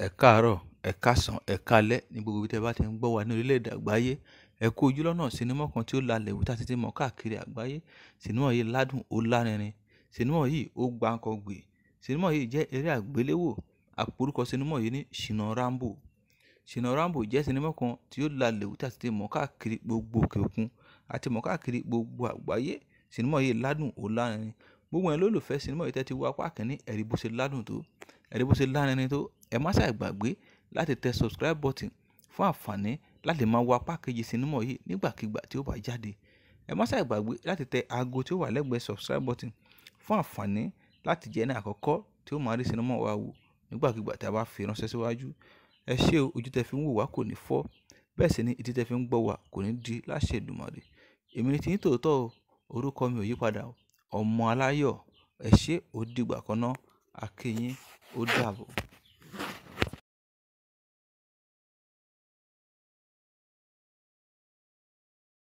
Ẹ káàárọ̀, ẹ̀ káàsán, ẹ̀ káalẹ́ ní gbogbo ibi tí ẹ bá ti ń gbọ́ wa ní orílẹ̀-èdè àgbáyé. Ẹ kú ojúlọ́nà sinimá kan tí ó lalẹ̀ wò tí a sì ti mọ̀ káàkiri àgbáyé. Sinimá yìí ládùn, ó lárinrin. Sinimá yìí ó gbáǹkọ́gbè. Sinimá yìí jẹ́ eré àgbéléwò. A pe orúkọ sinimá yìí ní Shina Rambo. Shina Rambo jẹ́ sinimá kan tí ó lalẹ̀ wò tí a sì ti mọ̀ káàkiri gbogbo òkè òkun àti mọ̀ káàkiri gbogbo àgbáyé. Sinimá yìí ládùn, ó lárinrin. Gbogbo ẹ̀yin olólùfẹ́ sinimá yìí tẹ́ ti wo apá kìíní, ẹ rí bó ṣe ládùn tó, ẹ rí bó ṣe lárinrin tó. Ẹ má ṣàì gbàgbé láti tẹ subscribe button fún àǹfààní láti máa wo apá kejì sinimá yìí nígbàkigbà tí ó bá jáde. Ẹ má ṣàì gbàgbé láti tẹ aago tí ó wà lẹ́gbẹ̀ẹ́ subscribe button fún àǹfààní láti jẹ́ ẹni àkọ́kọ́ tí ó máa rí sinimá wa wò nígbàkigbà tí a bá fi ránṣẹ́ síwájú. Ẹ ṣé o, ojú tẹ fi ń wò wá kò ní fọ́, bẹ́ẹ̀ sì ni etí tẹ fi ń gbọ́ wa kò ní di láṣẹ Èdùmàrè. Èmi ni tiyín tòótọ́ o, orúkọ mi ò yípadà o. Ọmọ aláyọ̀, ẹ ṣé, ó dìgbà kan ná, a kí yín, ó dàbọ̀.